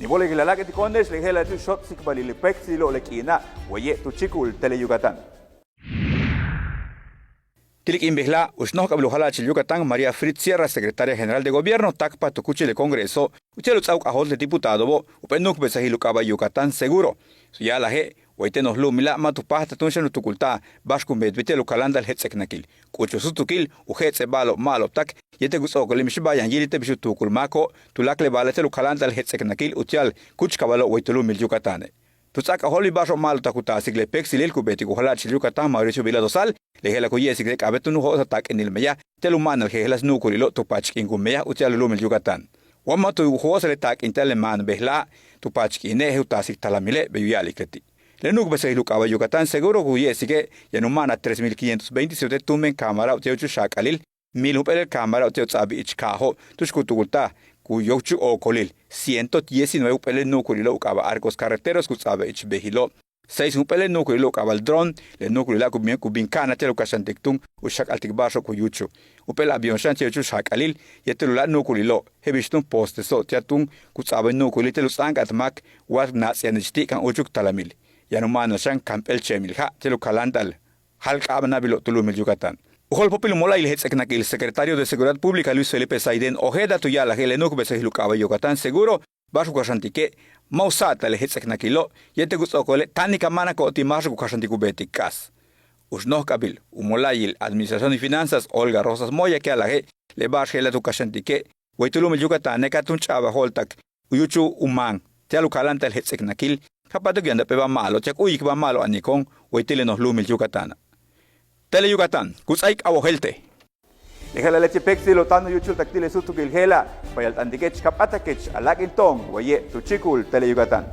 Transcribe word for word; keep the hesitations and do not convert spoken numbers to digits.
Kin wóolik le a láak'intiko'one'ex le je'ela' tu xóot' tsikbalil le péektsililo'ob le k'iina' waye' tu chíikul Tele Yucatán. Ti' le k'iin bejela' u xnojk'abil u jala'achil Yucatán, María Fritz Sierra, secretaria general de gobierno, táakpaj tu kúuchil le Congreso uti'al u ts'áaj u k'ajóoltik le diputadobo' jump'éel nu'ukbesajil u k'aaba' Yucatán Seguro. Tu ya'alaje' way te' noj lu'umila' ma' tu páajtal túun xan u tukulta'al ba'ax kun beetbil ti'al u kaláanta'al jets'eknakil, k'uchul u súutukil u jets'e ba'alo'ob ma'alob tak yéetel ku ts'o'okole' mix ba'al yaan yilil te' bix u tuukul máako'ob tuláakal le ba'ale' ti'al u kaláanta'al jets'eknakil uti'al kúuchkabalo'ob way tu lu'umil Yucatáne'. Tu ts'áaj k'ajóolil ba'axo'ob ma'alob tak u taasik le péektsilil ku beetik u jala'achil Yucatán, Mauricio Vilado Sal, le je'ela' ku ye'esik le k'a'abéet túun u jo'osal taak'inil meyaj ti'al u máanal jejeláas nu'ukulilo'ob tu paach k'iin ku meyaj uti'al u lu'umil Yucatán. Wa ma' tu jo'osal le taak'in ti'al le máan bejela'a', tu paach k'iine' je'el u taasik talamile', bey u ya'alik leti'. Le nu'ukbesajil u k'aaba' Yucatán Seguro ku ye'esike' yaan u máanal tres mil quinientos veintisiete tumen cámara uti'al u yúuchul xaak'alil, mil jump'éelel cámara uti'al u ts'a'abil ich kaajo' tu'ux ku tukulta'al ku yúuchul ookolil ciento diecinueve jump'éelel nu'ukulilo'ob u k'aaba' arcos carreteros ku ts'a'abil ich bejilo', seis jump'éelel nu'ukulilo'ob u k'aaba'al dron, le nu'ukulila' ku bin, ku bin ka'anal ti'al u kaxantik túun u xak'altik ba'axo'ob ku yúuchul, jump'éel avión xan ti'al u yúuchul xaak'alil yéetel u láak' nu'ukulilo'ob je'el bix túun posteso'ob ti'al túun ku ts'a'abal nu'ukulil ti'al u ts'a'abal k'áat máak wa na'atz yaan ich ti' kan úuchuk talamil. Yaan u máanal xan kamp'éel che'emil ja' ti'al u kaláanta'al jáal k'a'abéetbilo' tu lu'umil Yucatán. U jo'olpóopil u mola'ayil jets'eknakil, secretario de Seguridad Pública Luis Felipe Saidén Ojeda, tu ya'alaje' le nu'ukbesajil u k'aaba' Yucatán Seguro ba'ax ku kaxantike' ma' u sa'atal le jets'eknakilo' yéetel ku ts'o'okole' táanik a máanako'ob ti' máaxo'ob ku kaxantik u beetik k'aas. U xnojk'abil u mola'ayil Administración y Finanzas Olga Rosas Moya ku ya'alaje' le ba'ax je'ela' tu kaxantike' way tu lu'umil Yucatáne' ka túun ch'a'abal jo'oltak u yúuchul u máan ti'al u kaláanta'al jets'eknakil, ka p'atik yaan ta p'éebal ma'alob ti'al k u'uyikbal ma'alob aniko'on way ti' le noj lu'umil Yucatána'. Tele Yucatán ku ts'áaik a wojéelte'. Le je'ela' leti' péektsilo'ob táan u yúuchul tak ti' le súutukil je'ela', payalt'antikech ka p'áatakech a láak'into'on waye' tu chíikul Tele Yucatán.